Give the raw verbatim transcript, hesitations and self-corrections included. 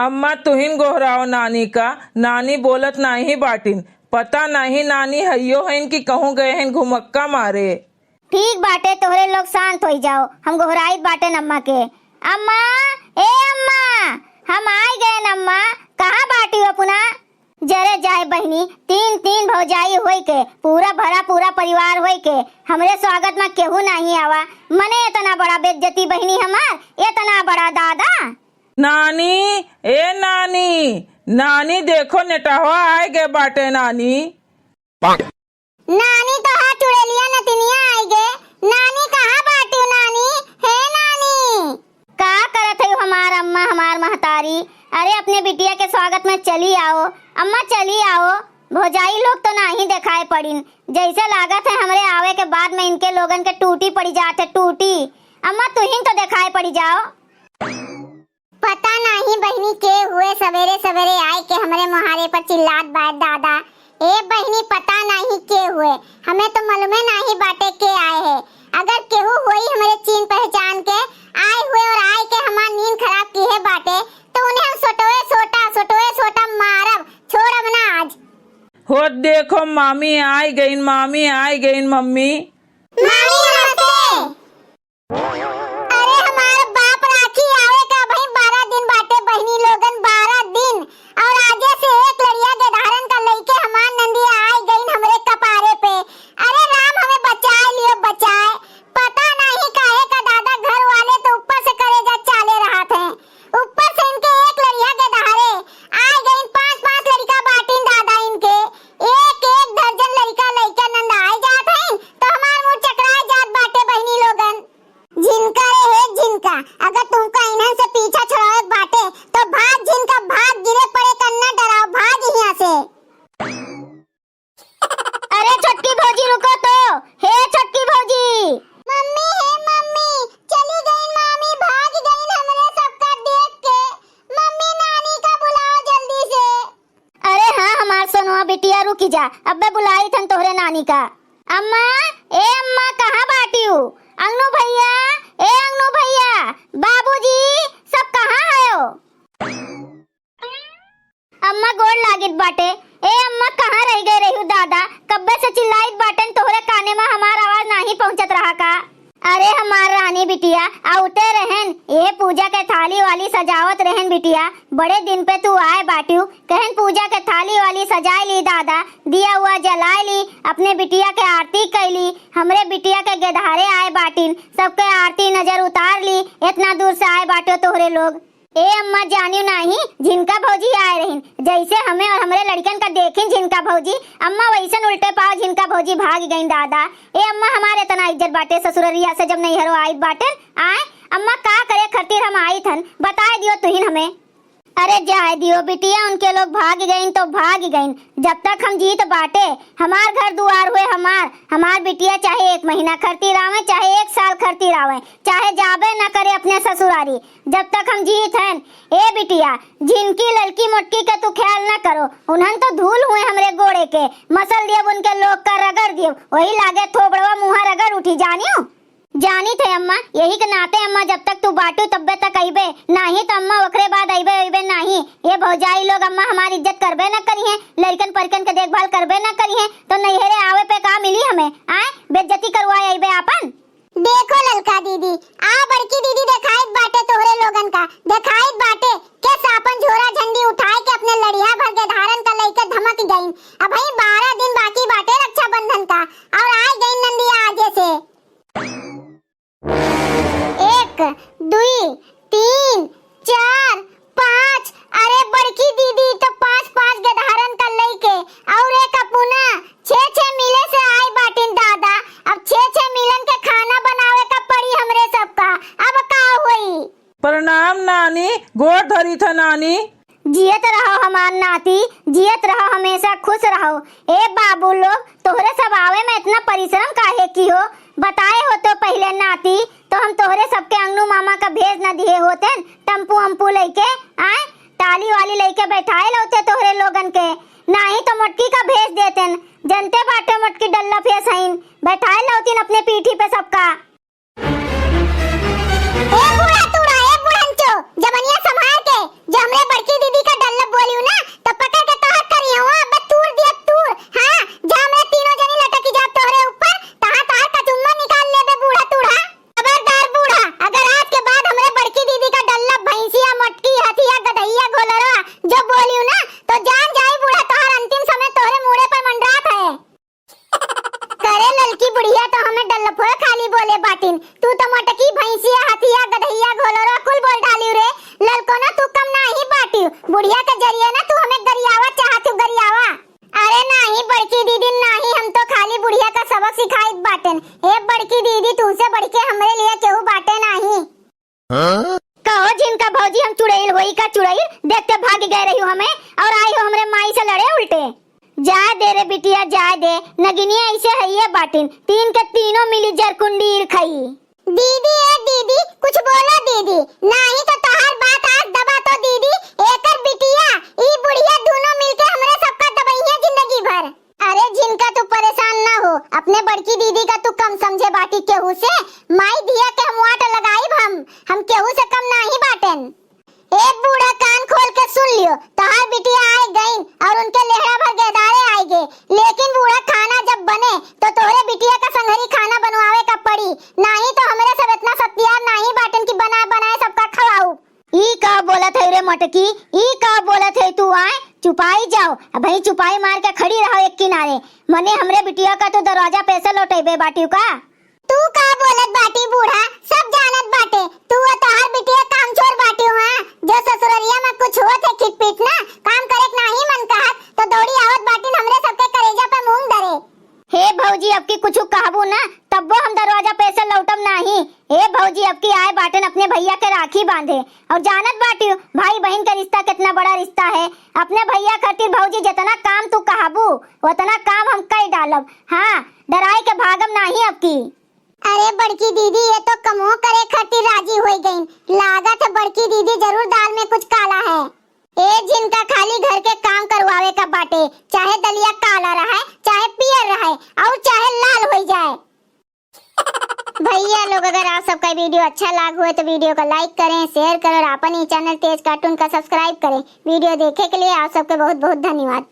अम्मा, तुहिन गोहराओ नानी का, नानी बोलत नाहीं बाटिन। पता नाहीं नानी हइयो हइन कि कहूँ गए हइन घुमक्का मारे। ठीक बाटे, तोहरे लोग शांत होई जाओ, हम गोहराइत बाटेन अम्मा के। अम्मा, ए अम्मा, हम आइ गएन अम्मा, कहाँ बाटिउ अपना? जरे जाए बहिनी, तीन तीन भौजाई होई के, पूरा भरा पूरा परिवार होई के, हमरे स्वागत मा केहू नाहीं आवा। मने एतना बड़ा बेइज्जती बहिनी हमार, एतना बड़ा दादा। नानी, ए नानी, नानी देखो नेटहवा आइ गए बाटे नानी। नानी तोहार चुड़ैलिया नतिनिया आइ गे। नानी कहाँ बाटिउ नानी? हे नानी। का करत हइउ हमार अम्मा, हमार महतारी? अरे अपने बिटिया के स्वागत मा चली आओ। अम्मा चली आओ। भौजाई लोग तो नाहीं देखाए पड़िन। जइसे लागत है हमरे आवे के बाद मा इनके लोगन के टूटी पड़ी जात है, टूटी। अम्मा तुहिन तो देखाए पड़ी जाओ। पता नाहीं बहिनी के हुए, सबेरे सबेरे आइ के हमरे मोहारे पर चिल्लात बाए दादा। ए बहिनी, पता नाहीं के हुए, हमें तो मालूमे नाहीं बाटे के आए है। अगर केहू होई हमरे चीन पहचान के आए हुए और आइ के हमार नींद खराब किहे बाटे, तो उन्हें हम सोटवे सोटा, सोटवे सोटा मारब, छोड़ब ना आज। हो देखो मामी आइ गइन, मामी आइ गइन, मम्मी। मामी नमस्ते। अरे हमार बाप, राखी आवे का अबहीं बारह दिन बाटे बहिनी लोगन, बारह दिन। और आजे से एक लड़िया गेदहरन का लइके हमार नंदिया आइ गइन हमरे कपारे पे। अरे राम हमें बचाए लियो, बचाए। पता नाहीं काहे का दादा घर वाले तो ऊपर से करेजा चाले रहत हैं। ऊपर से इनके एक लड़िया गेदहरे आइ गइन, पाँच पाँच लड़िका बाटिन दादा इनके। एक एक दर्जन लड़िका लइके नंद आइ जात हैं तो हमार मुँह चकराए जात बाटे बहिनी लोगन। झिनका रे हे झिनका, अगर तुमका इन्हन से पीछा छुड़ावे के बाटे, तो भाग झिनका, भाग, गिरे पड़े कन्ना डराओ, भाग यहाँ से। अरे छोटकी भौजी रुको तो, हे छोटकी भौजी। मम्मी, हे मम्मी, चली गईन मामी, भाग गईन हमरे सबका देख के। मम्मी, नानी का बुलाओ जल्दी से। अरे हाँ, हमार सोनवा बिटिया, रुकी जा, अब्बे बुलाइत हन तोहरे नानी का। अम्मा, ए अम्मा, कहाँ बाटिउ? अंगनू भइया, ए अंगनू भइया, बाबूजी, सब कहाँ हयो? अम्मा, गोड़ लागित बाटे। ए अम्मा, कहाँ रहि गए रहिउ दादा? कब्बे से चिल्लाइत बाटेन, तोहरे काने मा हमार आवाज नाहीं पहुँचत रहा का? अरे हमार रानी बिटिया, आउते रहेन, एह पूजा के थाली वाली सजावत रहेन बिटिया, बड़े दिन पे तू आए बाटिउ, कहेन पूजा के थाली वाली सजाए ली दादा, दिया उआ जलाए ली, अपने बिटिया के आरती कइली, हमरे बिटिया के गेदहरे आए बाटिन, सबके आरती नजर उतार ली, एतना दूर से आए बाटिउ तोहरे लोग। ए अम्मा, जानिउ नाहीं, झिनका भौजी आए रहिन, जइसे हमें और हमरे लड़िकन का देखिन झिनका भौजी, अम्मा वइसन उल्टे पाँव झिनका भौजी भागि गईन दादा। ए अम्मा, हमार एतना इज्जत बाटे ससुररिया से, जब नैहरो आइत बाटेन, आए अम्मा, का करे खातिर हम आइत हन, बताए दियो तुहिन हमें। अरे जाए दियो बिटिया, उनके लोग भागि गईन तो भागि गईन, जब तक हम जीत बाटे, हमार घर दुआर हुए हमार, हमार बिटिया चाहे एक महीना खातिर आवे, चाहे एक साल खातिर आवे, चाहे जाबे न करे अपने ससुरारी, जब तक हम जीत हन। ए बिटिया, झिनकी ललकी मोटकी के तू ख्याल न करो, उन्हन तो धूल हुए हमरे गोड़े के, मसल दियब उनके लोग का रगड़ दियब, वही लागे थोबड़वा मुँहा रगड़ उठी, जानिउ? जानित है अम्मा, यही के नाते अम्मा, जब तक तू बाटू तब्बे तक अइबे, नाहीं तो अम्मा ओकरे बाद अइबे अइबे नाहीं। ये भौजाई लोग अम्मा हमार इज्जत करबे न करिहें, लड़िकन परिकन के देखभाल करबे न करिहें, तो नैहरे आवे पे का मिली हमें? आए, बेइज्जती करवाए अइबे आपन। देखो ललका दीदी, आ बड़की दीदी देखाइत बाटे तोहरे लोगन का, देखाइत बाटे, केस आपन झोरा झंडी उठाए के अपने लड़िया भर गेदहरन का लइके धमक गईन। अबहीं बारह दिन बाकी बाटे रक्षाबंधन का, और आइ गईन नंदिया आजे से। एक, दुई, तीन, चार, पाँच। अरे बड़की दीदी तो पाँच पाँच गेदहरन का लइके और एक अपुना, छे छे मिले से आए बाटिन दादा। अब छे छे मिलन के खाना बनावे का पड़ी हमरे सबका। अब का होई? प्रणाम नानी, गोड़ धरी था नानी। जियत रहो हमार नाती, जियत रहो, हमेशा खुश रहो। ए बाबू लोग, तोहरे सब आवे में इतना परिश्रम काहे की हो? बताए होतो पहिले नाती, तो हम तोहरे सबके अंगनू मामा का भेज न दिहे होतेन, टम्पू अम्पू लइके, आए, टाली वाली लइके बैठाए लौते तोहरे लोगन के, नाहीं तो मोटकी का भेज देतेन। जनते बाटे मोटकी डल्ला फेस हईन, बैठाए लौतीन अपने पीठी पे सबका। ए बूढ़ा टूरा, ए बूढ़ंचो, जबनिया संभार के, जो हमरे बड़की नाही तो तोहार बात आज दबा तो दीदी, एकर बिटिया, ई बुढ़िया दूनो मिलके हमरे सबका दबइहे जिंदगी भर। अरे झिनका तू परेशान ना हो, अपने बड़की दीदी का तू कम समझे बाटी केहू से, माई धिया के हम वाट लगाइब हम, हम केहू से कम नाही बाटेन। ए बूढ़ा कान खोल के सुन लियो, तोहार बिटिया आए गईन और उनके लेहड़ा भर गेदारे आए गे, लेकिन बूढ़ा खाना जब बने तो तोहरे बिटिया का संघरी खाना बनवावे का पड़ी, नाही तो हमरे सब इतना सत्यार नाही बाटेन कि बनाए बनाए सबका खवाऊ। ई का बोलत है रे मटकी, ई का बोलत है तू? आए चुपाई जाओ, अबहीं चुपाई मार के खड़ी रहो एक किनारे, मने हमरे बिटिया का तू दरवाजा पे से लौटेबे बाटियो का? तू का बोलत बाटी बूढ़ा, सब जानत बाटे, तू और तोहार बिटिया कामचोर बाटियो, हाँ, जो ससुररिया में कुछ होत है खिटपिट ना, काम करे के नाही मन कहत, तो दौड़ी आवत बाटिन हमरे सबके करेजा पे मूंग धरे। हे भौजी, अब की कुछ कहबू ना, तब्बो हम दरवाजा पे से लौटब नाही। हे भौजी, अब की आए बाटेन अपने भैया के राखी बांधे, और जानत बाटियो भाई बहिन के रिश्ता कितना बड़ा रिश्ता है। अपने भैया खातिर भौजी जितना काम तू कहबू उतना काम हम कई डालब। हाँ, डराए के भागब नाही अब की। अरे बड़की दीदी, ये तो कमो करे खातिर राजी होई गईन। लागत है बड़की दीदी जरूर दाल में कुछ काला है। ए झिनका खाली घर के काम करवावे का बाटे, चाहे दलिया काला रहे, चाहे पियर रहे, और चाहे लाल होई जाए। भैया लोग, अगर आप सबका वीडियो अच्छा लाग हुए तो वीडियो को लाइक करें, शेयर करें और अपन ही चैनल तेज कार्टून का सब्सक्राइब करें। वीडियो देखे के लिए आप सबके बहुत बहुत धन्यवाद।